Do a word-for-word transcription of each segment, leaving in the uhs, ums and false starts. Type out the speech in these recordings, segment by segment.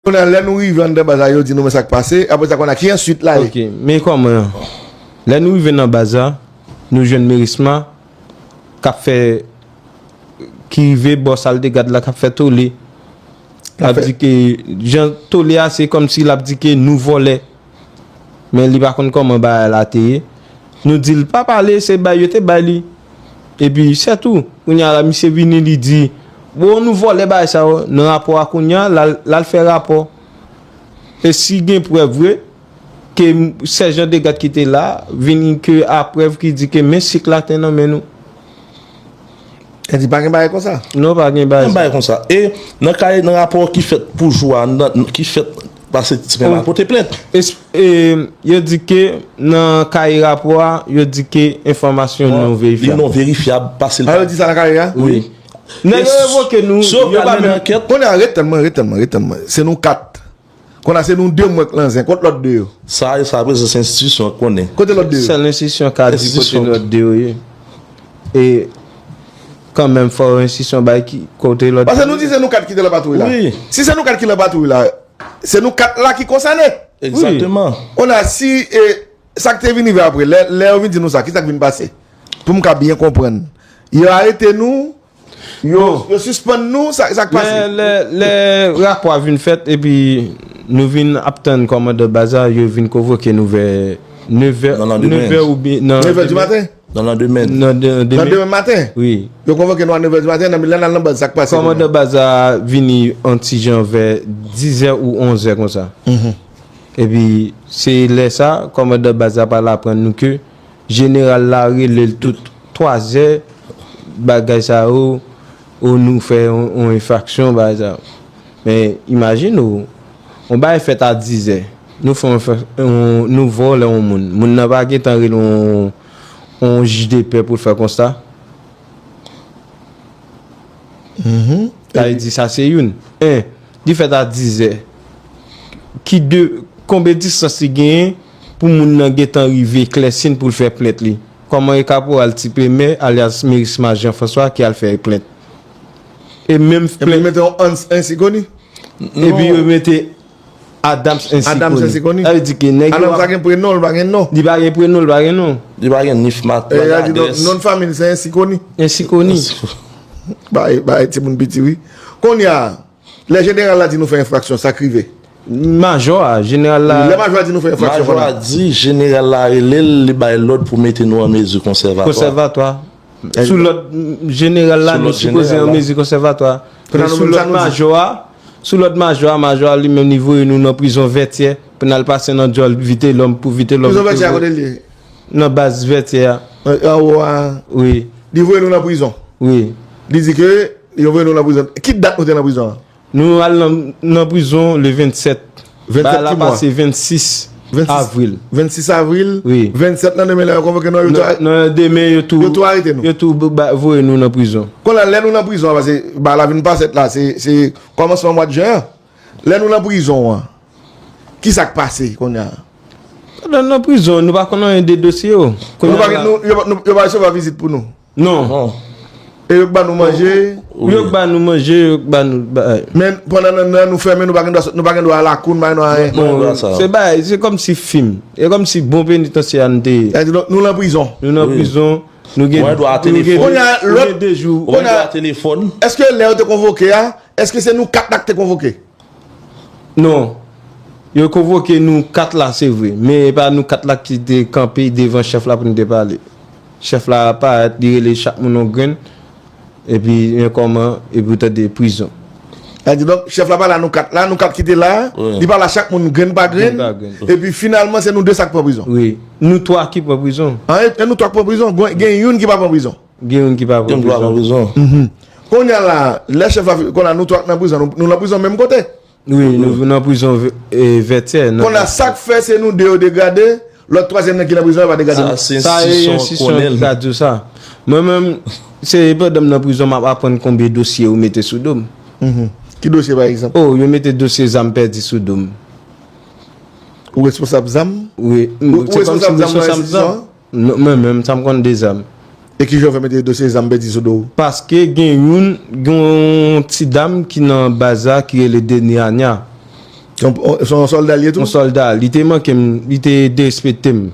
Kounye a, lè nou rive anndan baz la, yo di nou men sa k pase, apre sa, kounye a, ki answit la ye? Ok, men kòman? Lè nou rive nan baz la, nou jwenn Merisma k ap fè, ki rive bò sal de gad la, k ap fè tole. L ap di ke, jan tole a, se kòmsi l ap di ke nou vòlè. Men li pa konn kòman bagay la te ye. Nou di l pa pale, se bay yo te bay li. Epi, sètou, kounye a la, misye vini, li di, bon, nou vòlè bagay sa yo. Nan rapò a, kounye a, l al, l al fè rapò. E si gen prèv vre, ke m-, sèjan de gad ki te la, vini ke a prèv ki di ke men sik la te nan men nou. E di pa gen bagay konsa? Non, pa gen bagay. Gen bagay konsa. E nan kay, nan rapò ki fèt pou jou a, nan, ki fèt pase ti men la, pote plent. Es-, e, yo di ke nan kay rapò a, yo di ke enfòmasyon non verifyab. Li non verifyab, pase l. A, yo di sa nan kay a? Wi. Nèg yo revoke nou, yo pa menm. Kounye a, ret tann mwen, ret tann mwen, ret tann mwen. Se nou kat. Kounye a, se nou de mwen k nan zen. Kot lòt de yo? Sa, sa, prezans enstitisyon an konnen. Kote lòt de yo? Sèl enstitisyon ka di kote lòt de yo ye. E kanmenm, fò enstitisyon bay ki, kote lòt de yo. Paske nou di se nou kat ki te nan patwouy la. Wi. Si se nou kat ki nan patwouy la, se nou kat la ki konsène. Egzakteman. Kounye a, si, e, sa k te vin rive apre, lè, lè yo vin di nou sa, ki sa k vin pase? Pou m ka byen konprann. Yo arete nou, yo, yo sispann nou, sa, sa k pase? Lè, lè, lè rapò a vin fèt, epi nou vin ap tann kòmandan baz la, yo vin konvoke nou vè nevè, nevè oubyen nan... Nevè di maten? Nan landemen. Nan de-, demen. Nan demen maten? Wi. Yo konvoke nou a nevè di maten, nan milè n al nan baz, sa k pase? Kòmandan baz la vini yon ti jan vè dizè ou onzè konsa. Mhm. Epi, se lè sa, kòmandan baz la pral aprann nou ke jeneral la rele l tout twazè, bagay sa yo, ou nou fè yon, yon enfraksyon, bagay sa yo. Men, imajine w, yon bagay fèt a dizè, nou fè yon enfra-, yon, nou vòlè yon moun. Moun nan pa gentan rele yon, yon jij de pè pou l fè konsta. Mhm. Sa vle di sa se youn. En, li fèt a dizè. Ki de, konbyen distans li genyen pou moun nan gentan rive Klèsin pou l fè plent li? Kòman e kaporal Ti Pemè, alyas Merisma Jean François, ki al fè plent? E menm plent. Epi mete yon Hans Ensikoni? Epi yo mete Adams Ensikoni. Adams Ensikoni. Sa vle di ke nèg yo... Adams pa gen prenon, li pa gen non. Li pa gen prenon, li pa gen non. Li pa gen ni f-, ma-, pa gen adrès. Non, non fanmi l se Ensikoni. Ensikoni. Bay, bay timoun piti, wi. Kounye a, lè jeneral la di nou fè enfraksyon, sa k rive? Majò a, jeneral la... Lè majò a di nou fè enfraksyon, majò a di jeneral la rele l, li bay lòd pou mete nou an mezi konsèvatwa. Konsèvatwa. Sou lòd jeneral la, nou sipoze an mezi konsèvatwa. Men sou lòd majò a, sou lòd majò a, majò a li menm li voye nou nan prizon Vètyè pou n al pase nan djòl Vitelòm pou Vitelòm. Prizon Vètyè a kote l ye? Nan baz Vètyè a. Anwo a. Wi. Li voye nou nan prizon? Wi. Li di ke yo voye nou nan prizon. Ki dat nou te nan prizon an? Nou al nan, nan prizon le vennsèt. Bagay la pase vennsis avril. Vennsis avril? Wi. Vennsenk nan demen lè yo konvoke nou, yo tou... Nan, nan demen, yo tou, yo tou arete nou. Yo tou ba-, voye nou nan prizon. Kounye a, lè nou nan prizon an, paske bagay la vin pase la, se, se kòmansman mwa jen an. Lè nou nan prizon an, ki sa k pase kounye a? Pandan n nan prizon, nou pa konn anyen de dosye yo. Kounye a la, nou pa gen, nou, yo, nou, yo pa resevwa vizit pou nou. Non. E yo k ba nou manje. Wi. Yo k ba nou manje, yo k ba nou bagay. Men pandan nan, nan nou fèmen, nou pa gen dwa, nou pa gen dwa al lakou, nou pa gen dwa anyen. Bon, se bagay, se kòmsi fim. E kòmsi bon penitansye a nou te ye. Sa vle di nou, nou nan prizon. Nou nan prizon, nou gen, nou gen de jou. Ou gen dwa a telefòn. Èske lè yo te konvoke a, èske se nou kat la k te konvoke? Non. Yo konvoke nou kat la, se vre. Men e pa nou kat la ki te kanpe devan chèf la pou n te pale. Chèf la parèt, li rele chak moun yon grenn. Epi, men kòman, epi w tande prizon. Sa di donk, chèf la pa la, nou kat la, nou kat ki te la, li pa la chak moun grenn pa grenn. Grenn pa grenn. Epi finalman, se nou de sa k pran prizon. Wi. Nou twa ki pran prizon. An, e, e nou twa k pran prizon. Gen, gen youn ki pa pran prizon. Gen youn ki pa pran prizon. Gen dwa pran prizon. Mhm. Kounye a la, lè chèf la, kounye a nou twa k nan prizon, nou, nou nan prizon menm kote. Wi, nou nan prizon Vè-, e, Vètyè. Kounye a sa k fè se nou de yo degrade, lòt twazyèm nan ki nan prizon an pa degrade nou. Sa se enstitisyon an ki ka di w sa. Mwen menm, se pandan m nan prizon m ap aprann konbyen dosye yo mete sou do m. Mhm. Ki dosye pa egzanp? O, yo mete dosye zam pèdi sou do m. Ou responsab zam? Wi. Ou, ou responsab zam nan enstitisyon an? Non, mwen menm, sa m konn de zam. E kijan w fè mete dosye zam pèdi sou do w? Paske gen youn, gen yon ti dam ki nan baz la ki rele Deni Anya. Se yon, se yon sòlda l ye tou? Yon sòlda, li te manke m, li te derespekte m.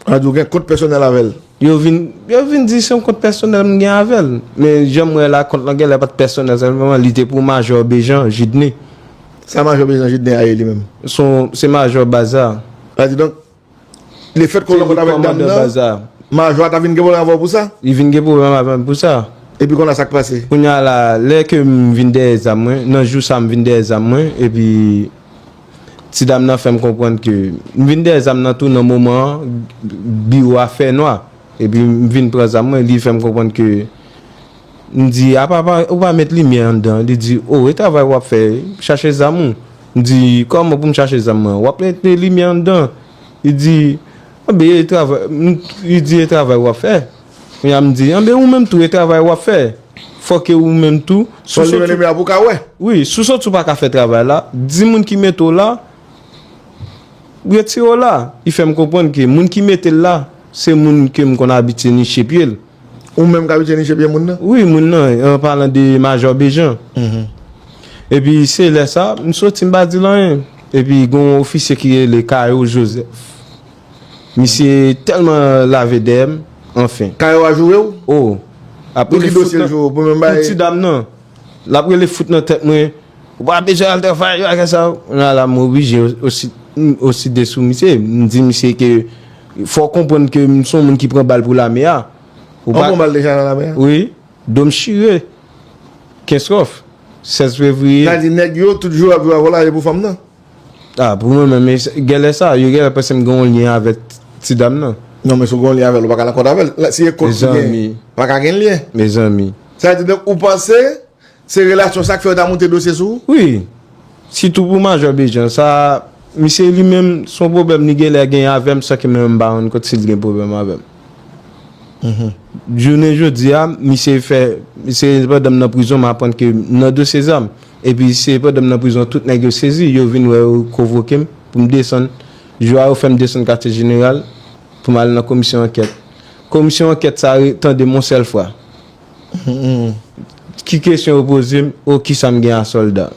An di w gen kont pèsonèl avè l? Yo vin, yo vin di se yon kont pèsonèl m gen avè l. Men jan m wè la, kont lan genlè pa t pèsonèl sèlman, li te pou Majò Bejan Jidne. Sa Majò Bejan Jidne a ye li menm? Se yon, se majò baz la. Sa di donk, lefèt ke w nan kont avèk dam nan, majò a ta vin gen pwoblèm avè w pou sa? Li vin gen pwoblèm avè m pou sa. Epi kounye a sa k pase? Kounye a la, lè ke m vin dèyè zam mwen, nan jou sa m vin dèyè zam mwen, epi ti dam nan fè m konprann ke m vin dèyè zam nan tou nan moman an, biwo a fè nwa. Epi m vin pran zam mwen, li fè m konprann ke m di, "Apa pa, ou pa met limyè anndan?" Li di, "O, e travay w ap fè, chache zam ou." M di, "Kòman pou m chache zam mwen? W ap mete limyè anndan." Li di, "Anben, e travay," m, li di, "E travay w ap fè." Kounye a m di, "Anben, ou menm tou, e travay w ap fè." Fò ke ou menm tou, si w sot ou, wi, si w sot ou pa ka fè travay la, di moun ki mete w la, retire w la. Li fè m konprann ke moun ki mete l la, se moun ke m konn abitye niche pye l. Ou menm k abitye niche pye moun nan? Wi, moun nan, an palan de Majò Bejan. Mhm. Epi se lè sa, m soti, m pa di l anyen. Epi gen yon ofisye ki rele Kayo Joseph. Misye tèlman lave dèyè m, anfen. Kayo a joure w? O. Pou ki dosye l joure w? Pou menm bagay? Pou ti dam nan. L ap rele fout nan tèt mwen. Ou pa bezwen al travay, bagay sa. Kounye a la, m oblije osi, osi desou misye. M di misye ke fò w konprann ke m se yon moun ki pran bal pou lame a. Ou pa pran bal deja nan lame a? Wi. Do m chire. Kenskòf. Sèz fevriye. Sa di nèg yo, tout jou ap jwe avè w la, e pou fanm nan? A, pou mwen menm, e s-, genlè sa, yo genlè panse m gen yon lyen avèk ti dam nan. Non, men si w gen yon lyen avè l, ou pa ka nan kont avè l. La, si e kont ou gen, pa ka gen lyen. Mezanmi. Sa vle di, donk, ou panse se relasyon sa k fè yo ta moute dosye sou ou? Wi. Sitou pou Majò Bejan, sa, misye li menm, se yon pwoblèm li genlè gen avè m, san ke mwen menm m pa rann kont si l gen pwoblèm avè m. Mhm. Jounen jodi a, misye fè, se pandan m nan prizon, m aprann ke m nan dosye zam. Epi se pandan m nan prizon, tout nèg yo sezi, yo vin wè yo konvoke m pou m desann. Jou a, yo fè m desann katye jeneral pou m al nan komisyon ankèt. Komisyon ankèt sa re-, tande m yon sèl fwa. Mhm. Ki kesyon yo poze m? O, kisa m gen a sòlda?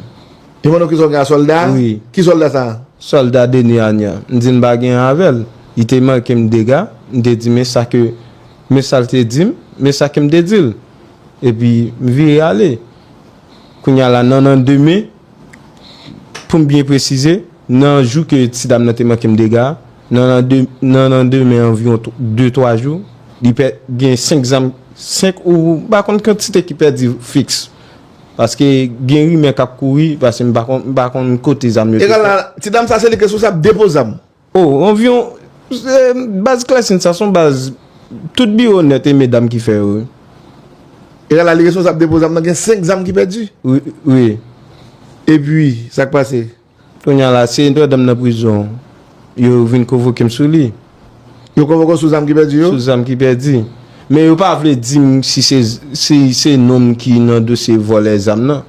Yo mande w kisa w gen a sòlda? Wi. Ki sòlda sa? Sòlda Denis Ania. M di m pa gen avè l. Li te manke m dega. M te di, men sa ke, men sa l te di m, men sa ke m te di l. Epi m vire ale. Kounye a la, nan, nan demen, pou m byen presize, nan jou ke ti dam nan te manke m dega, nan, nan de-, nan, nan demen anviwon tw-, de, twa jou, li pè-, gen senk zam, senk ou m pa konn kantite ki pèdi fiks. Paske gen rimè k ap kouri, paske m pa konn, m pa konn kote zam yo te fèt. Egal la, ti dam sa se li k responsab depo zam. O, anviwon, e, baz Klèsin sa se yon baz, tout biwo nèt e medam ki fè yo, wi. Egal la, li responsab depo zam nan, gen senk zam ki pèdi. Wi, wi. Epi, sa k pase? Kounye a la, se pandan m nan prizon, yo vin konvoke m sou li. Yo konvoke w sou zam ki pèdi yo? Sou zam ki pèdi. Men yo pa vle di m si se, si se non m ki nan dosye vòlè zam nan.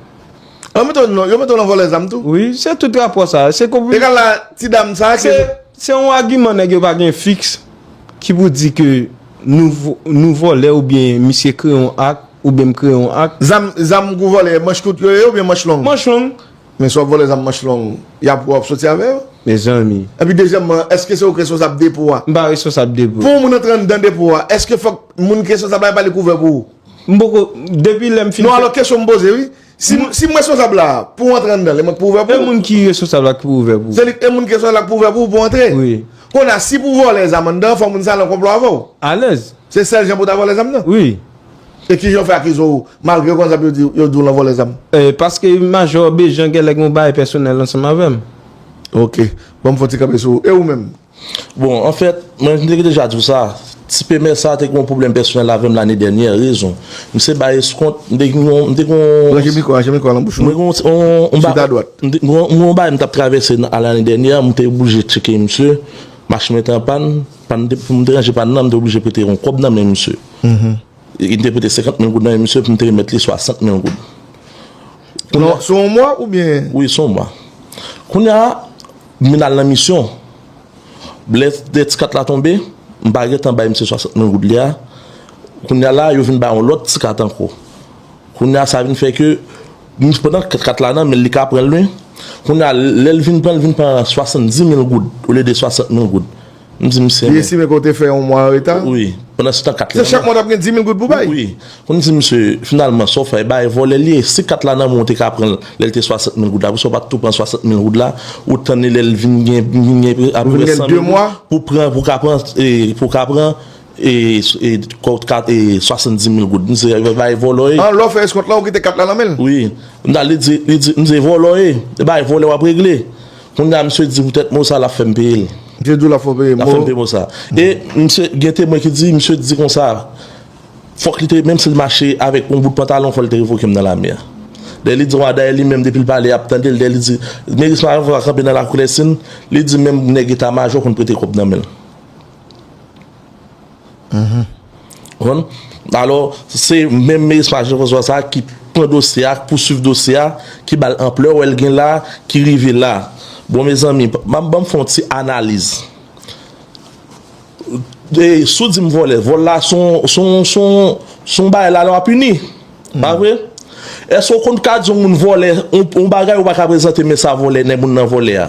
Yo mete w nan, yo mete w nan vòlè zam tou? Wi, se tout rapò sa. Se konpli-, egal la, ti dam sa ke se, se yon agiman nèg yo pa gen fiks ki pou di ke nou vo-, nou vòlè oubyen misye kreye yon ak, oubyen m kreye yon ak. Zam, zam kou vòlè, manch kout yo ye oubyen manch long? Manch long. Men si w ap vòlè zam manch long, y ap wè w ap soti avè yo. Mezanmi. Epi dezyèmman, èske se ou k responsab depo a? M pa responsab depo. Pou yon moun antre anndan depo a, èske fòk moun ki responsab la pa li k ouvè pou ou? M poko, depi lè m fin... Non, alò kesyon m poze, wi. Si, si m responsab la, pou w antre anndan, e mwen k pou ouvè pou ou? E moun ki responsab la k pou ouvè pou ou? Se li, e moun ki responsab la k pou ouvè pou ou, pou w antre? Wi. Kounye a, si pou vòlè zam anndan, fò moun sa nan konplo avè w. Alèz. Se sèl jan pou w ta vòlè zam nan? Wi. E kijan yo fè akize w, malgre yo konn zam yo di, yo di w nan vòlè zam? E, paske Majò Bejan genlè gen yon bagay pèsonèl ansanm avè m. Oke. Ban m fè yon ti kanpe sou ou. E ou menm? Bon, anfèt, mwen, m te deja di w sa. Ti Pemè sa te gen yon pwoblèm pèsonèl avè m lane dènyè, rezon. Misye bay eskont, m te gen yon, m te gen yon... Ranje mikwo, ranje mikwo a nan bouch ou. Mwen gen yon, yon, yon ba-, m te, mwen gen yon bagay m t ap travèse nan, a lane dènyè, m te oblije tcheke misye. Machin mwen te an pàn, pàn te, pou m te ranje pàn nan, m te oblije prete yon kòb nan men misye. Mhm. Li te prete senkant mil goud nan men misye pou m te remèt li swasant mil goud. Non, sou yon mwa oubyen? Wi, sou yon mwa. Kounye a, m vin al nan misyon. Lè, lè ti kat la tonbe, m pa gentan bay misye swasant mil goud li a. Kounye a la, yo vin ba yon lòt ti kat ankò. Kounye a, sa vin fè ke, m, pandan kat, kat la nan men l, li ka pran l wi. Kounye a, lè l vin pran, l vin pran swasanndiz mil goud olye de swasant mil goud. M di misye, li men estime ke w te fè yon mwa an reta? Wi. Pandan se tan kat la. Se chak mwa w t ap gen dis mil goud pou bay? Wi. Kounye a m di misye, finalman, sa w fè, bay vòlè li ye. Si kat la nan men w, ou te ka pran l lè l te swasant mil goud la. Poukisa w pa t tou pran swasant mil goud la, ou tann li lè l vin gen, vin gen apeprè san mil goud pou pran, pou ka pran, e, pou ka pran e, e, kòb kat, e, swasanndiz mil goud. M di, bay vòlò ye. An, lè w fè eskont lan, ou kite kat la nan men l? Wi. M di, li di, li di, m di, vòlò ye. Bay vòlè w ap regle. Kounye a, misye di, poutèt mo sa, l ap fè m peye l. Misye di w l ap fè w peye mo. L ap fè m peye mo sa. E misye, gen temwen ki di, misye di konsa, fòk li te, menm si l mache avèk yon bout pantalon, fò l te revoke m nan lame a. Dayè, li di, dayè, li menm, depi l pale, y ap tande l. Dayè, li di, Meris Marenfò kanpe nan lakou Lèsin, li di, menm nèg eta majò konn prete kòb nan men l. Konprann? Alò, se menm Meris Marenfò sa ki pran dosye a, ki pouswiv dosye a, ki ba l anplè w wè l gen la, ki rive la. Bon, mezanmi, ban m, ban m fè yon ti analiz. E, si w di m vòlè, vòl la se yon, se yon, se yon, se yon bagay lalwa pini. Pa vre? Èske w konn ka di yon moun vòlè, yon, yon bagay ou pa ka prezante men sa vòlè, nèg moun nan vòlè a?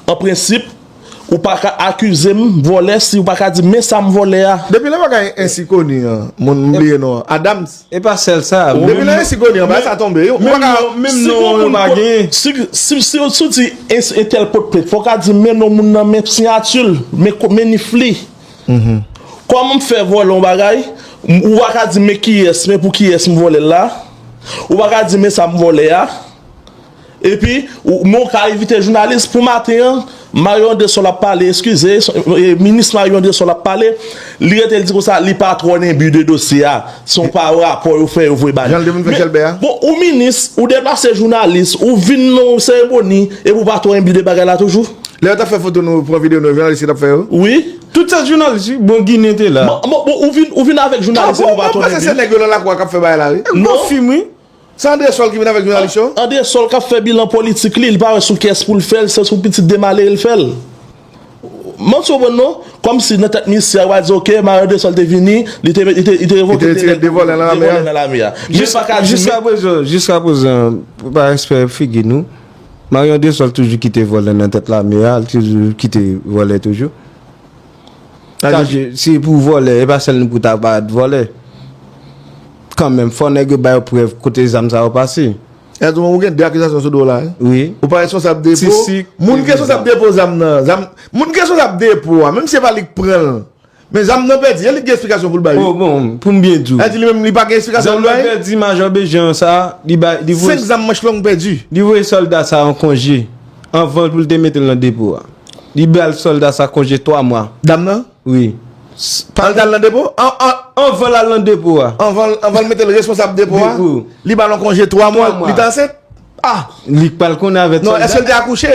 An prensip, ou pa ka akize m vòlè si ou pa ka di men sa m vòlè a. Depi lè bagay Ensi Koni an, moun m bliye non an, Adams. E pa sèl sa. Depi lè Ensi Koni an, bagay sa tonbe. Ou pa ka, menm non yo pa gen. Si, si, si, si w di en-, entèl pot plent, fò w ka di men non moun nan, men siyati l, men ko-, men nif li. Kòman m fè vòlè yon bagay, ou pa ka di men kiyès, men pou kiyès m vòlè l la. Ou pa ka di men sa m vòlè a. Epi, ou, men w ka envite jounalis pou maten an, Marion Desol ap pale, eskize, e, minis Marion Desol ap pale, li rete l di konsa, li pa twò nan enbi de dosye a, se yon pa rapò yo fè, yo voye ba li. Jan l te vin fè Chèlbè a? Bon, ou minis, ou deplase jounalis, ou vin nan yon seremoni, epi w pa twò enbi de bagay la toujou? Lè yo t ap fè foto nou, pran videyo nou, jounalis ki t ap fè yo? Wi. Tout sa jounalis, wi. Bon, Ginen te la. Bon, bon, bon, ou vin, ou vin avèk jounalis, epi w pa twò enbi. Mwen panse se nèg yo nan lakou a k ap fè bagay la, wi. Non. Bon fim, wi. Se Andresol ki vin avèk jounalis yo? Andresol k ap fè bilan politik li, li pa wè sou kiyès pou l fè l, se sou pitit de malere l fè l. Manti w pran non, kòmsi nan tèt misye a, w a di, oke, Mario Andresol te vini, li te, li te, li te revoke de vòlè nan lame a. Jiskaprezan, jiskaprezan, pa respè figi nou, Mario Andresol toujou kite vòlè nan tèt lame a, li toujou kite vòlè toujou. Sa vle di, si pou vòlè, e pa sèl nou pou ta pa vòlè. Kanmenm, fò nèg yo ba yo prèv kote zam sa yo pase. Edmond, ou gen de akizasyon sou do w la, wi. Wi. Ou pa responsab depo. Moun ki responsab depo zam nan, zam, moun ki responsab depo a, menm si se pa li k pran l, men zam nan pèdi, e li k gen eksplikasyon pou l bay, wi. Oh, bon, pou m byen di w. Sa vle di li menm, li pa gen eksplikasyon pou l bay? Zam nan pèdi, Majò Bejan sa, li bay, li voye. Senk zam manch long pèdi. Li voye sòlda sa an konje, anvan pou l te mete l nan depo a. Li bay sòlda sa konje twa mwa. Dam nan? Wi. Anvan l al nan depo? An, an, anvan l al nan depo a. Anvan, anvan l mete l responsab depo a? Depo. Li ba l yon konje twa mwa. Twa mwa. Li te ansent? Ah! Li pa l konnen avèk sòlda. Non, èske l te akouche?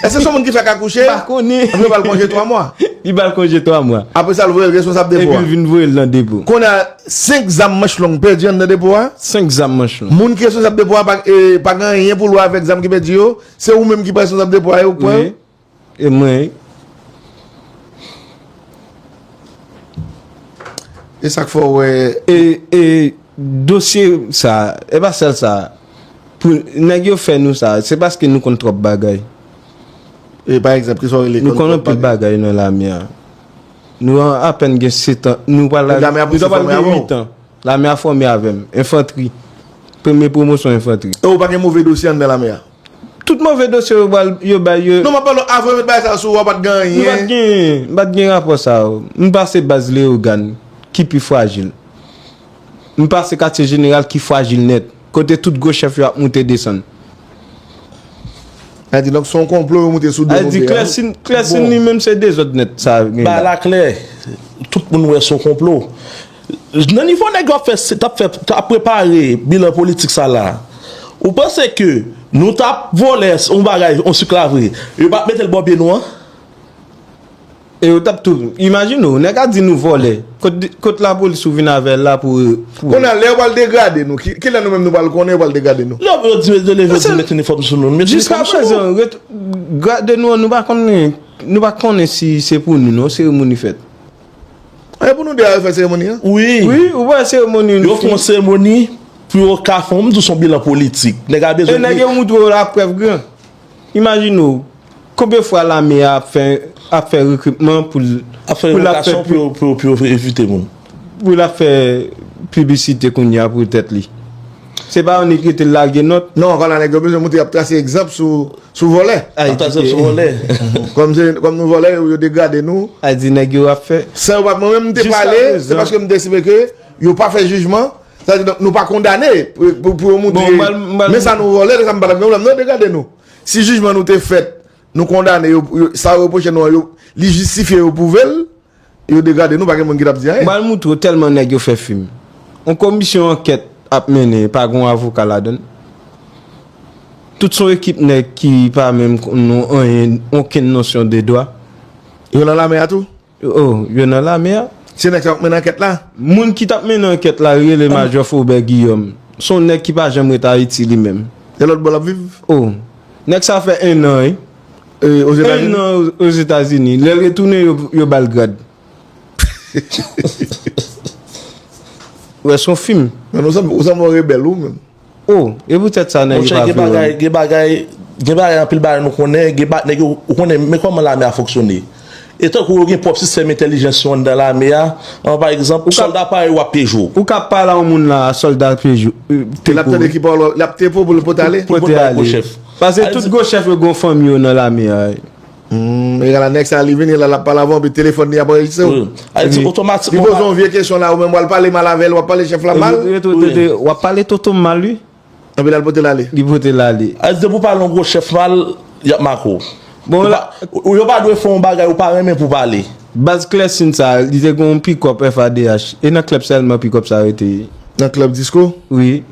Èske se yon moun ki fèk akouche? Pa konnen. Anvan l ba l konje twa mwa. Li ba l konje twa mwa. Apre sa, l voye l responsab depo a. Epi l vin voye l nan depo. Kounye a, senk zam manch long pèdi anndan depo a? Senk zam manch long. Moun ki responsab depo a pa, e, pa gen anyen pou l wè avèk zam ki pèdi yo. Se ou menm ki pa responsab depo a, e ou k pran yo? Wi. E mwen, wi. E sa k fè w wè. E, e dosye sa, e pa sèl sa. Pou nèg yo fè nou sa, se paske nou konn twòp bagay. E pa egzanp, kisa w rele konn twòp bagay? Nou konn anpil bagay nan lame a. Nou an, apèn gen sèt an, nou pral, nou ta pral gen uit an. Lame a fòme avè m. Enfantri. Premye pwomosyon enfantri. E ou pa gen move dosye anndan lame a? Tout move dosye yo pral, yo bay, yo. Non, m ap pale w, avan yo met bagay sa sou ou, w pa t gen anyen. M pa t gen, m pa t gen rapò sa yo. M pase baz Leyogàn, ki pi frajil. M pase katye jeneral, ki frajil nèt. Kote tout gwo chèf yo ap moute desann. Sa di, donk, se yon konplo yo moute sou do nou. Sa di, Klèsin, Klèsin li menm se dezòd nèt sa gen la. Bagay la klè, tout moun wè se yon konplo. Nan nivo nèg yo ap fè, t ap fè, t ap prepare bilan politik sa la, ou panse ke nou t ap vòlè yon bagay, yon sik la vre, yo p ap mete l bò pye nou an? E yo t ap tou, imajine w, nèg a di nou vòlè. Kot, kot lapolis ou vin avè l la pou, pou. Kounye a, lè yo pral degrade nou, ki, kilè nou menm nou pral konnen yo pral degrade nou? Lè yo di, yo leve, yo di met inifòm sou nou, met inifòm sou nou. Jiskaprezan, ret-, grade nou an, nou pa konnen, nou pa konnen si se pou nou, non, seremoni fèt. E pou nou de a yo fè seremoni an? Wi. Wi, ou wè seremoni. Yo fè yon seremoni. Pou yo ka fè, m di w, se yon bilan politik. Nèg la bezwen. E nèg yo moutre w laprèv gran. Imajine w, konbyen fwa lame a ap fè, ap fè rekritman pou l, ap fè pou l ap fè revokasyon pou yo, pou yo, pou yo evite moun. Pou l ap fè piblisite kounye a pou tèt li. Se pa yon nèg rete lage nòt. Non, ankò la, nèg yo bezwen moutre y ap trase egzanp sou, sou vòlè. Ay, ap trase egzanp sou vòlè. Kòm se, kòm nou vòlè, yo, yo degrade nou. Ay, di nèg yo ap fè. Sa yo pa, mwen menm, m te pale, se paske m te estime ke yo pa fè jijman. Sa vle di, donk, nou pa kondane pou, pou, pou yo moutre. Bon, m pral, m pral. Men sa nou vòlè, sa m pa t ap gen pwoblèm, non, degrade nou. Si jijman nou te fèt, nou kondane, yo, yo, sa yo repwoche nou an, yo, li jistifye, yo pwouve l, yo degrade nou, pa gen moun ki t ap di anyen. M pral moutre w tèlman nèg yo fè fim. Yon komisyon ankèt ap mennen, pa gen yon avoka ladan l. Tout se yon ekip nèg ki pa menm konn anyen, okenn nosyon de dwa. Yo nan lame a tou? Oh, yo nan lame a. Se nèg sa k ap mennen ankèt la? Moun ki t ap mennen ankèt la rele Majò Fobè Giyòm. Se yon nèg ki pa janm ret Ayiti li menm. E lòt bò l ap viv? Oh, nèg sa fè ennan, wi. E, Ozetazini? Ennan Ozetazini. Lè l retounen, yo, yo ba l grad. Ou wè, se yon fim. Men ou sanble, ou sanble yon rebèl, ou menm. Oh, e poutèt sa nèg yo pa vle wè m. Monchè, gen bagay, gen bagay, gen bagay, anpil bagay nou konnen, gen ba-, nèg yo, ou konnen, men kòman lame a fonksyone. E tankou yo gen pwòp sistèm entèlijans yo anndan lame a, an, pa egzanp, sòlda parèy w ap peje w. Ou ka pale a yon moun la, sòlda peje w, euh, te pou. L ap tande ki pawòl, l ap te pou pou l pote ale. Pou l pote ale. Gwo chèf. Paske tout gwo chèf yo gen fanmi yo nan lame a. Hmm, e la nèg sa li vini la, l ap pale avè w, epi telefòn li ap anrejistre w. Wi. Sa vle di otomatikman. Li poze yon vye kesyon la, ou menm w al pale mal avè l, w ap pale chèf la mal. Wi. W ap pale Toto mal, wi. Epi l al pote l ale. Li pote l ale. Sa vle di depi w pale yon gwo chèf mal, y ap make w. Bon, la, ou pa, ou, yo pa dwe fè yon bagay ou pa renmen pou pale. Baz Klèsin sa, li te gen yon pikòp F A D H. E nan klèb sèlman pikòp sa rete. Nan klèb disko? Wi.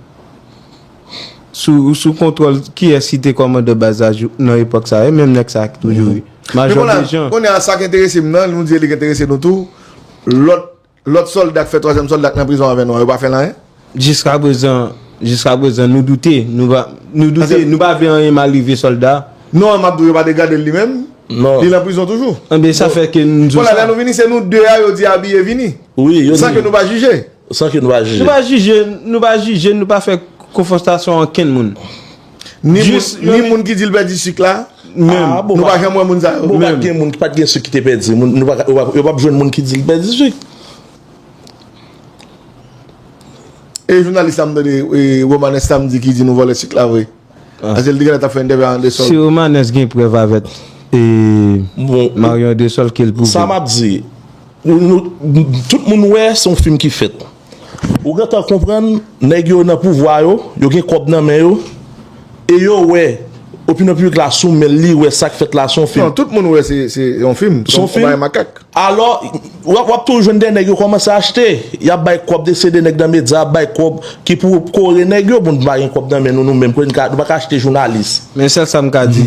Sou, sou kontwòl kiyès ki te kòmandan baz la jou, nan epòk sa, e menm nèg sa ki toujou ye. Majò Dejan. Men kounye a, sa k enterese m nan, nou di li k enterese nou tou, lòt, lòt sòlda k fè twazyèm sòlda k nan prizon avè nou an, yo pa fè l anyen? Jiskaprezan, jiskaprezan, nou doute, nou pa, nou doute, nou pa vle anyen mal rive sòlda. Non, m ap di w, yo pa degrade l li menm. Non. Li nan prizon toujou. Enben, sa fè ke nou di w sa. Kounye a, lè nou vini, se nou de a, yo di abiye vini. Wi, yo di. San ke nou pa jije. San ke nou pa jije. Nou pa jije, nou pa jije, nou pa fè konfwontasyon a okenn moun. Ni moun, ni moun ki di l pèdi sik la. Menm. Ah, bon, nou pa janm wè moun sa yo. Bon, pa t gen moun, pa t gen sik ki te pèdi. Moun, nou pa, yo pa, yo p ap jwenn moun ki di l pèdi sik. E jounalis la m tande, e, Romanes Samedi ki di nou vòlè sik la vre. Ah. Paske l te genlè t ap fè entèvyou a Andesol. Si Romanes gen prèv avèk, e, bon, Marion Andesol ke l pwouve. Sa m ap di, nou, nou, tout moun wè se yon fim ki fèt. Ou gentan konprann, nèg yo nan pouvwa yo, yo gen kòb nan men yo, e yo wè, opinyon piblik la sou men l, li wè sa k fèt la, se yon fim. Non, tout moun wè se, se yon fim, se yon fim. Se yon bagay makak. Alò, w ap, w ap toujou jwenn de nèg yo kòmanse achte. Y ap bay kòb, de se de nèg nan medya ap bay kòb ki pou kore nèg yo. Bon, nou pa gen kòb nan men nou, nou menm, kote nou ka, nou pa ka achte jounalis. Men sèl sa m ka di,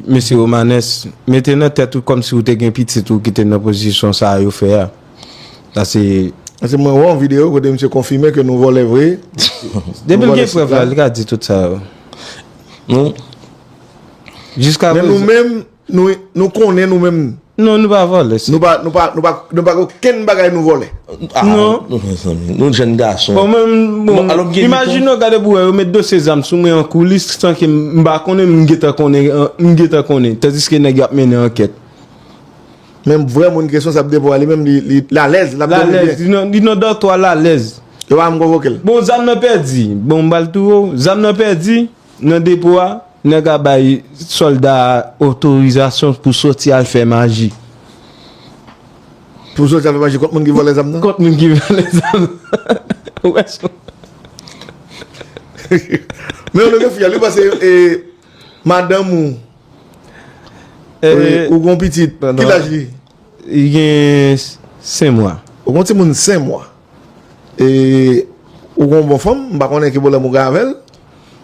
mesye Romanes, mete nan tèt ou kòmsi ou te gen pitit ou ki te nan pozisyon sa a yo fè a. Sa se. Paske mwen wè yon videyo kote misye konfime ke nou vòlè vre. Depi l gen prèv la, li ka di tout sa yo. Non. Jiska prezan. Men nou menm, Nou, nou konnen nou menm. Non, nou pa vòlè. Nou pa, nou pa, nou pa, nou pa gen okenn bagay nou vòlè. Ah, non. Nou, mezanmi, nou jèn gason. Bon, mwen, bon, imajine w gade pou wè, yo met dosye zam sou mwen an koulis, san ke m, m pa konnen, m gentan konnen, m gentan konnen. Tandiske nèg yo ap mennen ankèt. Men vrè moun ki responsab depo a, li menm, li, li, li alèz, l ap dòmi byen. Li alèz, li nan, li nan dòtwa, l alèz. Yo pa menm konvoke l. Bon, zam nan pèdi. Bon, m pral touye w. Zam nan pèdi nan depo a. Nèg la bay sòlda a otorizasyon pou soti al fè maji. Pou soti al fè maji kont moun ki vòlè zam nan? Kont moun ki vòlè zam nan. Ou wè sa? Men yon nèg fyèl, wi, paske, e, madanm ou, e, ou gon pitit, ki laj li? Li gen senk mwa. Ou gon timoun senk mwa. E, ou gon bon fanm, m pa konnen ki pwoblèm ou gen avè l.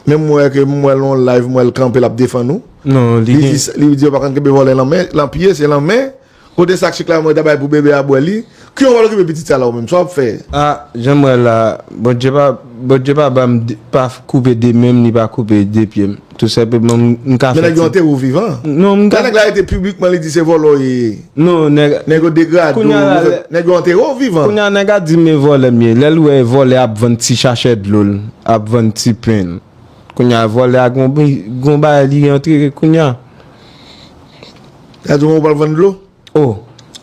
Men m wè ke m wè l yon live, m wè l kanpe, l ap defann ou. Non, li gen. Li di, li di yo pa konn kenbe vòlè nan men, nan pye, se nan men. Kote sak sik la, mwen ta bay pou bebe a bwè li. Kijan w pral okipe pitit sa la ou menm? Sa w ap fè? A, jan m wè la, Bondye pa, Bondye pa ban m de, pa koupe de men m, ni pa koupe de pye m. Tou senpleman, m, m ka fè ti. Men nèg yo antere w vivan. Non, m ka. Lè nèg la rete piblikman, li di se vòlè w ye. Non, nèg. Nèg yo degrade w, nèg yo antere w vivan. Kounye a nèg a di men vòlè m ye. Lè l wè vòlè ap vann ti chachè dlo l, ap vann ti pen l. Kounye a vòlè a gon, gon bagay li antere kounye a. Sa di w pral vann dlo? Oh,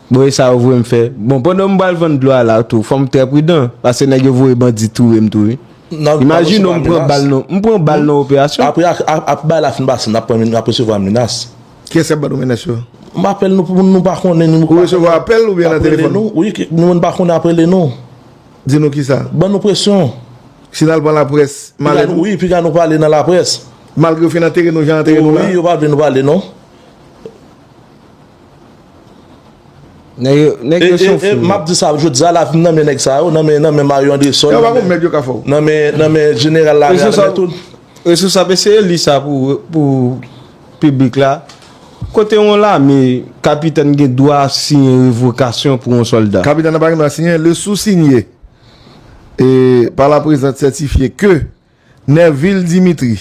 bon, e sa yo voye m fè. Bon, pandan m pral vann dlo a la tou, fò m trè pridan, paske nèg yo voye bandi touye m tou, wi. Imajine w, m pran bal nan, m pran bal nan operasyon. Apre, a- a- apre bagay la fin pase, n ap pran men- n ap resevwa menas. Kiyès k ap ban nou menas yo? M apèl nou pou moun nou pa konnen, nou pa konnen. Ou resevwa apèl oubyen nan telefòn? Nou, wi, nou moun pa konnen ap rele nou. Di nou kisa? Ban nou presyon. Si n al pran laprès, malè nou? Wi, piga nou pale nan laprès. Malgre yo fin antere nou, jan antere nou la? Wi, yo pa vle nou pale, non. Nèg yo, nèg yo se yon fou. M ap di sa, jodi a la, vin nan men nèg sa yo, nan men, nan men Marion Andrésol, nan men, nan men jeneral la, nan men tout. Resous ap eseye li sa pou, pou piblik la. Kote yon lame, kapitèn gen dwa siyen revokasyon pou yon sòlda? Kapitèn nan pa gen dwa siyen, le sous-signé, et par la présente certifié que Nervil Dimitri.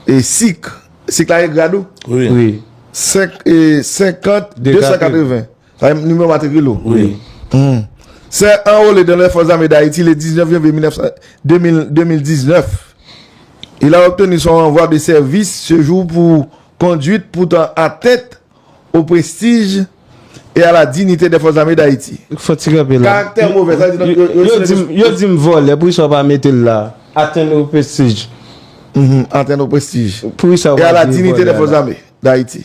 E sik. Sik la e grad ou? Wi. Wi. Senk, e, senkant, de san katreven. Sa e nimewo matrikil ou? Wi. Hmm. C'est enrôlé dans les Forces Armées d'Haïti le dix-neuf janvier mille neuf cents, deux mille, deux mille dix-neuf. Il a obtenu son renvoi de service ce jour pour conduite portant atteinte au prestige et à la dignité des Forces Armées d'Haïti. Fò ti kanpe la. Karaktè movè, sa vle di yo, yo, yo di m vòlè, poukisa w pa mete l la? Atteinte au prestige. Mhm, atteinte au prestige. Poukisa w pa di vòlè la? Et à la dignité des Forces Armées d'Haïti.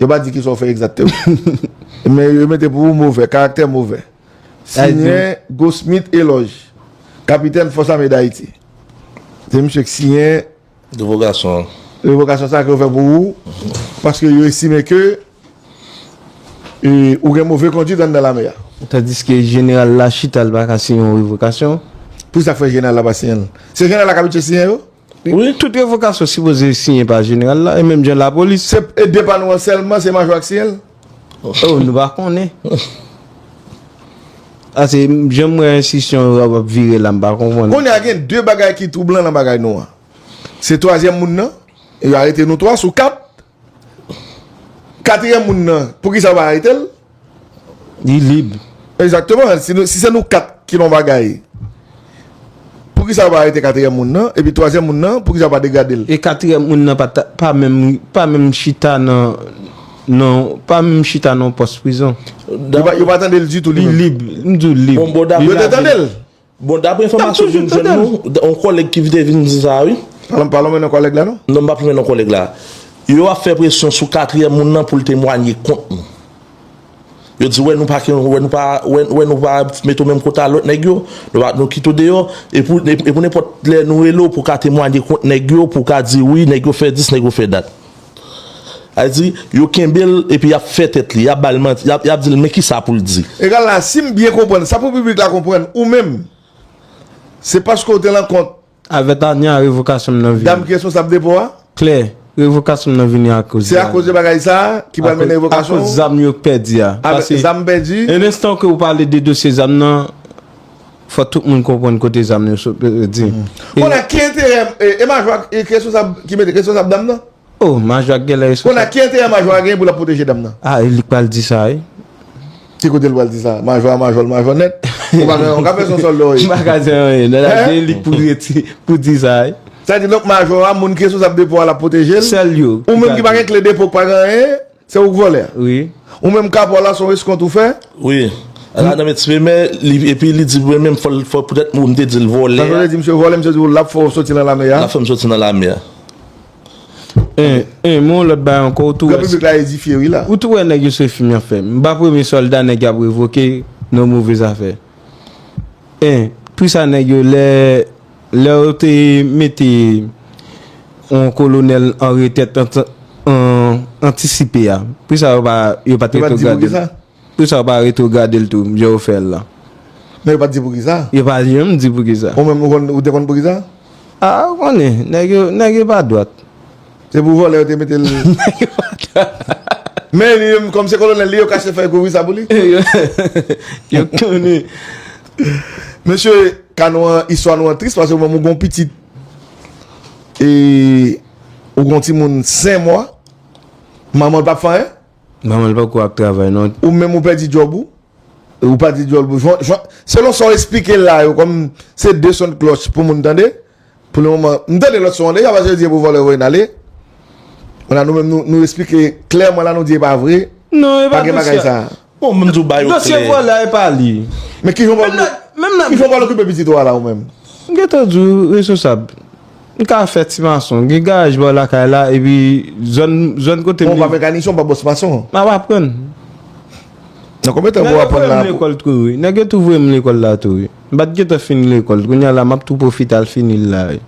Yo pa di kisa w fè egzakteman. Men yo mete pou ou movè, karaktè movè. Siyen Gosmith Eloge, kapitèn Fòs Ame Dayiti. Se misye k siyen Revokasyon an. Revokasyon sa ke yo fè pou ou, paske yo estime ke, e, ou gen move kondwit anndan lame a. Tandiske jeneral la chita, l pa ka siyen yon revokasyon. Poukisa k fè jeneral la pa siyen l? Se jeneral la k abitye siyen yo? Wi. Tout revokasyon sipoze siyen pa jeneral la, e menm jan lapolis. Se, e depa nou an sèlman, se majò a k siyen l? Oh, nou pa konnen. A, se jan m wè enstitisyon yo ap vire la, m pa konprann. Kounye a gen de bagay ki twoublan nan bagay nou an. Se twazyèm moun nan, yo arete nou twa sou kat. Katriyèm moun nan, poukisa yo pa arete l? Li lib. Egzakteman. Si nou, si se nou kat ki nan bagay, poukisa yo pa arete katriyèm moun nan? Epi twazyèm moun nan, poukisa yo pa degrade l? E katriyèm moun nan pa ta, pa menm, pa menm chita nan, nan, pa menm chita nan pòs prizon. Yo pa, yo pa tande l ditou li menm. Li lib. M di w lib. Bon, bon, yo te tande l. Bon, dapre enfòmasyon ke m jwenn nou, yon kòlèg ki te vin di sa, wi. Pale, pale mwen non kòlèg la, non? Non, m p ap menm non kòlèg la. Yo ap fè presyon sou katriyèm moun nan pou l temwanye kont nou. Yo di, wè nou pa, wè nou pa, wè, wè nou pa mete w menm kote a lòt nèg yo, nou pa, nou kite w deyò, e pou, e, e pou nenpòt lè nou rele w pou w ka temwanye kont nèg yo, pou w ka di wi, nèg yo fè dis, nèg yo fè dat. Sa vle di, yo kenbe l epi y ap fè tèt li, y ap ba l manti, y ap, y ap di l men kisa pou l di. Egal la, si m byen konprann, sa pou piblik la konprann, ou menm, se paske w te nan kont avèk Ania, revokasyon m nan vini. Dam ki responsab depo a? Klè, revokasyon m nan vini akoz de, se akoz de bagay sa a ki pral mennen revokasyon ou? Akoz zam yo k pèdi a. Avèk zam pèdi? E lenstan ke w pale de dosye zam nan, fò tout moun konprann kote zam yo sot pèdi. Kounye a ki enterè, e, e majò a, e ki responsab, ki mete responsab dam nan? Oh, majò a genlè responsab. Kounye a ki enterè majò a genyen pou l ap pwoteje dam nan? A, e li k pral di sa, wi. Ki kote l pral di sa? Majò a majò, l majò nèt. Ou pa gen, ou ka fè son sòlda w ye. M pa ka di anyen. Nan la gen li k pou reti, pou di sa, wi. Sa vle di, donk, majò a, moun ki responsab depo a, l ap pwoteje l? Sèl yo. Ou menm ki pa gen kle depo, k pa gen anyen, se ou k vòlè a? Wi. Ou menm, kapò la, se yon eskont ou fè? Wi. Ala nan men ti pemè, li, epi li di mwen menm, fò, fò poutèt mwen, m te di l vòlè a. Sa vle di, misye vòlè, misye di w l ap fè w soti nan lame a? L ap fè m soti nan lame a. En, en, men yon lòt bagay ankò, ou tou wè. Gran piblik la edifye, wi, la. Ou tou wè nèg yo se fim y ap fè. M pa premye sòlda nèg y ap revoke nan move zafè. En, poukisa nèg yo lè, lè yo te mete yon kolonèl an retèt an, an antisipe a, poukisa yo pa, yo pa t retrograde l? Poukisa yo pa retrograde l tou, jan yo fè l la? Men yo pa t di poukisa. Yo pa janm di poukisa. Ou menm, ou konn, ou te konn poukisa? A, ou konnen, nèg yo, nèg yo pa dwat. Se pou vòlè yo te mete l. Nèg yo pa dwat. Men li menm, kòm se kolonèl li, yo kache fèy kouvri sa pou li. Yo konnen. Mesye, ka nou an, istwa nou an tris, paske ou menm ou gon pitit. E ou gon timoun senk mwa. Manman l p ap fè anyen. Manman l poko ap travay, non. Ou menm ou pèdi djòb ou. Ou pa di djòl. Selon sa w esplike la yo, kòm se de son klòch pou moun tande, pou le moman, m tande lòt son an deja, paske yo di e pou vòlè voye n ale. Kounye a nou menm, nou, nou esplike klèman la, nou di e pa vre. Non, e pa gen bagay sa. Bon, m di w ba yo klè. Dosye vòlè a e pa li. Men kijan w pral, kijan w pral okipe pitit ou a la, ou menm? M gentan di w, responsab. M ka fè ti mason. Gen garaj bò lakay la, epi zòn, zòn kote m. Bon, ou pa mekanisyen, ou pa bòs mason. M ap aprann. Nan konbyen tan pou w aprann la? Nèg yo voye m lekòl tou, wi. Nèg yo tou voye m lekòl la tou, wi. M pa t gentan fini lekòl. Kounye a la, m ap tou pwofite al fini l la, wi.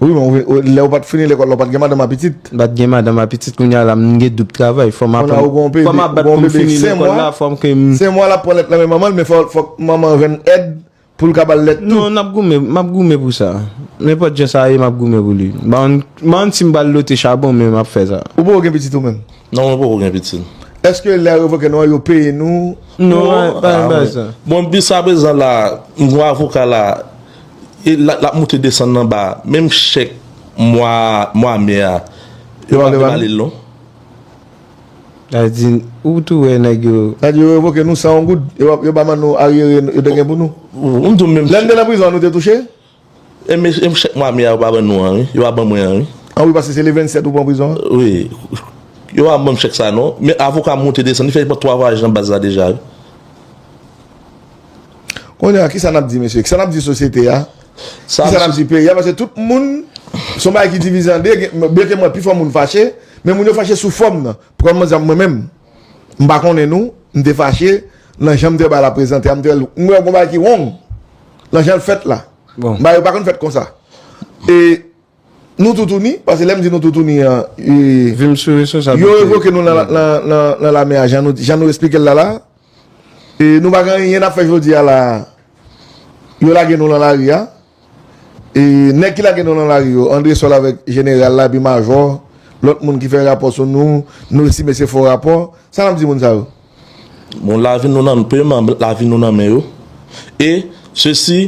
Wi, men ou, ou, lè ou pa t fini lekòl la, ou pa t gen madanm ak pitit? M pa t gen madanm ak pitit, kounye a la, m gen doub travay. Fò m aprann, fò m ap bat pou m fini lekòl la, fò m ke m. Senk mwa l ap pran lèt nan men manman l, men fò, fòk manman jwenn èd pou l ka ba l lèt tou. Non, n ap goumen, m ap goumen pou sa. Nenpòt jan sa ye, m ap goumen pou li. M pa konn, m pa konn si m pral lote chabon, men m ap fè sa. Ou poko gen pitit ou menm? Non, mwen poko gen pitit. Èske lè yo revoke nou an, yo peye nou? Non, pa, pa, pa sa. Bon, jiska prezan la, m gon avoka la, e l ap, l ap moute desann anba, menm chèk mwa, mwa me a, yo pa vle ba li l non. Sa di, ou tou wè nèg yo. Sa di, yo revoke nou san yon goud. Yo, yo pa ban nou aryere yo te gen pou nou. Ou, ou m di w menm. Lè n te nan prizon an, nou te touche? E men, e men chèk mwa me a, yo pa ban nou an, wi. Yo pa ban mwen an, wi. An wi, paske se le vennsèt ou pran prizon an? Wi. Yo pa ban m chèk sa, non. Men avoka m monte desann, li fè li pran twa vwayaj nan baz la deja, wi. Kounye a, kisa n ap di, mesye? Kisa n ap di sosyete a? Kisa n ap di peyi a? Paske tout moun, se yon bagay ki divize an de, gen, byenke mwen pi fò moun fache, men moun yo fache sou fòm nan. Pran egzanp mwen menm, m pa konnen nou, m te fache, nan jan m te wè bagay la prezante a, m te wè l, m wè gon bagay ki wrong, nan jan l fèt la. Bon. Bagay yo pa konn fèt konsa. E nou toutouni, paske lè m di nou toutouni an, e, vin sou responsablite. Yo revoke nou nan, nan, nan, nan lame a, jan nou, jan nou esplike l la la. E nou pa gen anyen n ap fè jodi a la. Yo lage nou nan lari a. E nèg ki lage nou nan lari yo, Andresol avèk jeneral la, epi majò, lòt moun ki fè rapò sou nou, nou estime se fo rapò. Sa n ap di moun sa yo? Bon, lavi nou nan, premyèman, lavi nou nan men yo. E, sesi,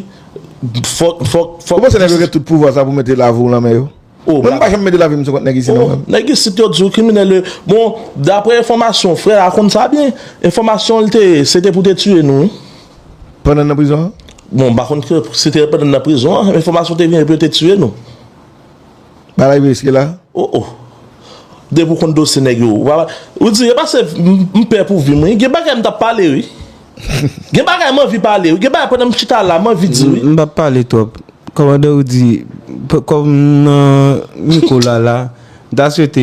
fòk, fòk, fòk. Ou panse nèg yo gen tout pouvwa sa pou mete lavi w nan men yo? Oh, mwen, m pa janm mete lavi m sou kont nèg isit non, mwen. Nèg isit yo di w kriminèl yo. Bon, daprè enfòmasyon, frè a konn sa byen. Enfòmasyon l te, se te pou te tiye nou, wi. Pandan n nan prizon an? Bon, m pa konn ke se te pandan n nan prizon an, enfòmasyon te vini pou yo te tiye nou. Bagay riske la. Oh, oh. Depi w konn dosye nèg yo, ou pa, ou di, e pa se m, m pè pou vi m, wi. Gen bagay m t ap pale, wi. Gen bagay m anvi pale, wi. Gen bagay pandan m chita la, m anvi di, wi. M, m p ap pale twòp. Kòmandan ou di, p-, kòm nan mikwo la la, m ta swete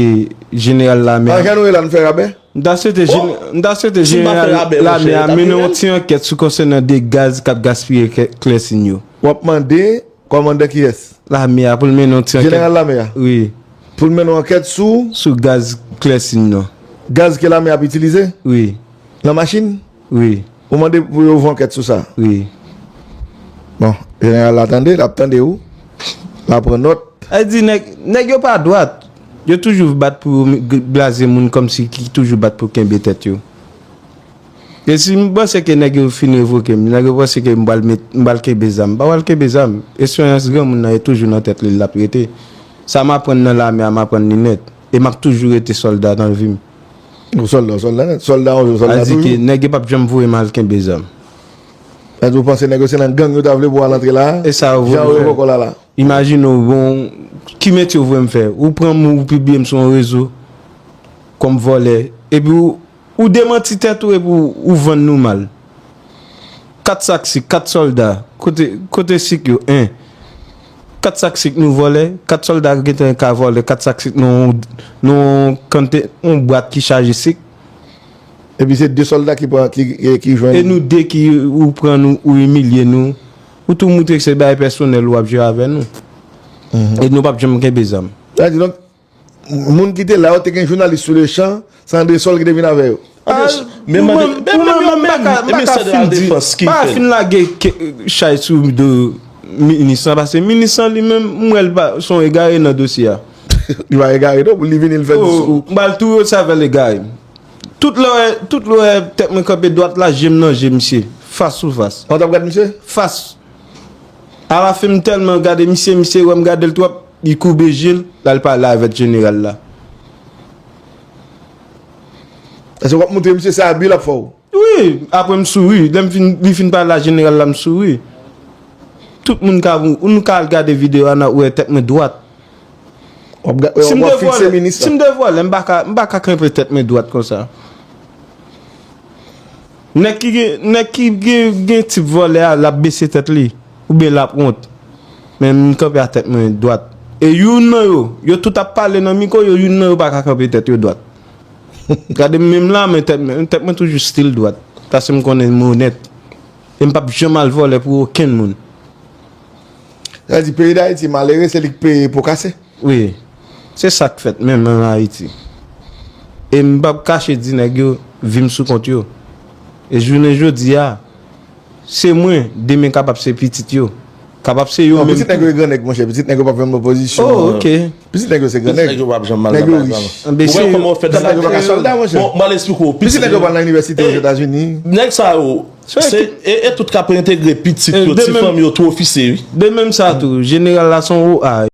jeneral lame a. An jan nou ye la, nou fè rabè? M ta swete jene-, m ta swete jeneral lame a mennen yon ti ankèt sou konsènan de gaz k ap gaspiye kè-, klèsin yo. W ap mande kòmandan kiyès? Lame a pou l mennen yon ti ankèt. Jeneral lame a? Wi. Pou l mennen yon ankèt sou? Sou gaz klèsin nan. Gaz ke lame a ap itilize? Wi. Nan machin? Wi. Ou mande pou yo ouvri ankèt sou sa? Wi. Bon, jeneral la tande, l ap tande ou. L ap pran nòt. Sa di nèg, nèg yo pa dwat. Yo toujou bat pou yo blaze moun kòmsi ki toujou bat pou kenbe tèt yo. E si m panse ke nèg yo fin revoke m, nèg yo panse ke m pral met, m pral kenbe zam. M pa pral kenbe zam. Esperyans granmoun nan e toujou nan tèt li, l ap rete. Sa m aprann nan lame a, m aprann li nèt. E m ap toujou rete sòlda nan vi m. Ou sòlda, ou sòlda nèt. Sòlda yon jou, sòlda toujou. Sa di ke nèg yo p ap janm voye m al kenbe zam. Sa di ou panse nèg yo se nan gang yo ta vle pou w al antre la a? E sa yo vle fè. Jan yo revoke w la la. Imajine w, bon, ki metye w voye m fè? Ou pran m, ou pibliye m sou yon rezo kòm vòlè. Epi w, ou demanti tèt ou epi w, ou vann nou mal. Kat sak sik, kat sòlda. Kote, kote sik yo? En. Kat sak sik nou vòlè, kat sòlda gentan ka vòlè kat sak sik nan yon, nan yon kante, yon bwat ki chaje sik. Epi se de sòlda ki pran, ki, ki, ki jwenn. E nou de ki ou pran nou, ou imilye nou. Ou tou moutre ke se bagay pèsonèl ou ap jere avè nou. Mhm. E nou p ap janm kenbe zam. Sa di donk, moun ki te la yo te gen jounalis sou le chan, se Andresol ki te vin avè yo. Andres-, men mande, men, men yo menm, emisè de la defans ki fè l. Pa fin lage ke-, chay sou do minis lan, paske minis lan li menm, m wè l pa, se yon egare nan dosye a. Li pa egare non, pou li vini l fè diskou. M pral tou resevwa l egare. Tout lè, tout lè tèt mwen kanpe dwat la, je m nan je misye. Fas sou fas. Ou t ap gad misye? Fas. Alafen m tèlman gade misye, misye wè m gade l twòp, li koube je l, l al pale avèk jeneral la. Èske w ap montre misye se abi l ap fè w? Wi, apre m souri. Lè m fin, li fin pale a jeneral la, m souri. Tout moun ka, nou ka al gade videyo a, n a wè tèt mwen dwat. W ap ga- Si m w ap te fikse vòlè, minis si la. M te vòlè, m pa ka, m pa ka kanpe tèt mwen dwat konsa. Nèg ki gen, nèg ki gen, gen tip vòlè a, l ap bese tèt li, oubyen l ap wont. Men m kanpe a tèt mwen dwat. E youn nan yo, yo tout ap pale nan mikwo yo, youn nan yo pa ka kanpe tèt yo dwat. Gade m menm la, men tèt mwen, tèt mwen toujou still dwat. Paske m konnen m onèt. E m p ap janm al vòlè pou okenn moun. Sa vle di peyi Dayiti malere, se li k peye po kase. Wi. Se sa k fèt menm an Ayiti. E m p ap kache di nèg yo vi m sou kont yo. E jounen jodi a, se mwen, demen kapab se pitit yo. Kapab se yo Non, menm pitit nèg yo tou. E gran nèg, monchè. Pitit nèg yo p ap fè menm opozisyon. Oh, ok. Pitit nèg yo se gran Pitit nèg. Nèg yo p ap janm mal Nèg nan yo bagay rich. Sa. Anben Ou wè se kòman w fè Pitit nèg yo pa ka sòlda, monchè. Bon, m al esplike w. Pitit nèd yo pral nan inivèsite Ozetazini. Nèg sa yo, se, e, e tout k ap entegre pitit yo, ti fanm yo, tou ofisye, wi. De menm sa tou, jeneral la se yon O A.